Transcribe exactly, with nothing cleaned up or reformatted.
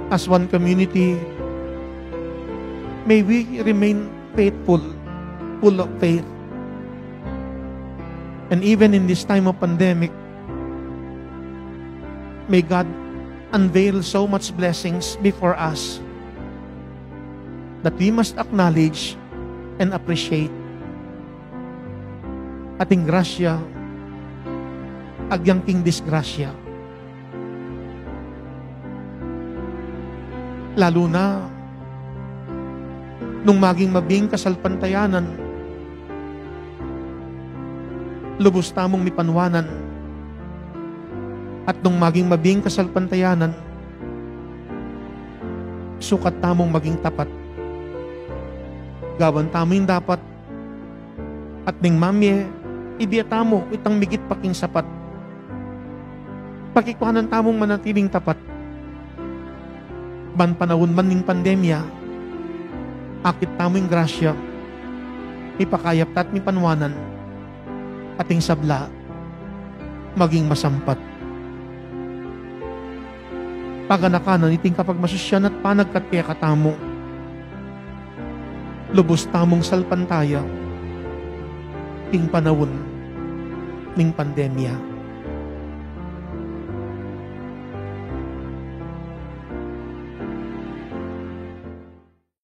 As one community, may we remain faithful, full of faith. And even in this time of pandemic, may God unveil so much blessings before us that we must acknowledge and appreciate. Ating grasya, agyang king disgrasya. Lalu na nung maging mabing kasalpantayanan, lubus tamung mipanwanan. At nung maging mabing kasalpantayanan, sukat tamung maging tapat. Gawan tamu ing dapat, at ning mamie, ibie tamu itang migit pa king sapat. Pakikwanan tamung manatiling tapat. Ban panaun man ning pandemya, akit tamu ing grasya, mipakayap ta at mipanwanan, ating sabla maging masampat. Paganakan na niting kapagmasusyan at panagkat kekatamu, lubus tamung salpantaya king panaun ning pandemya.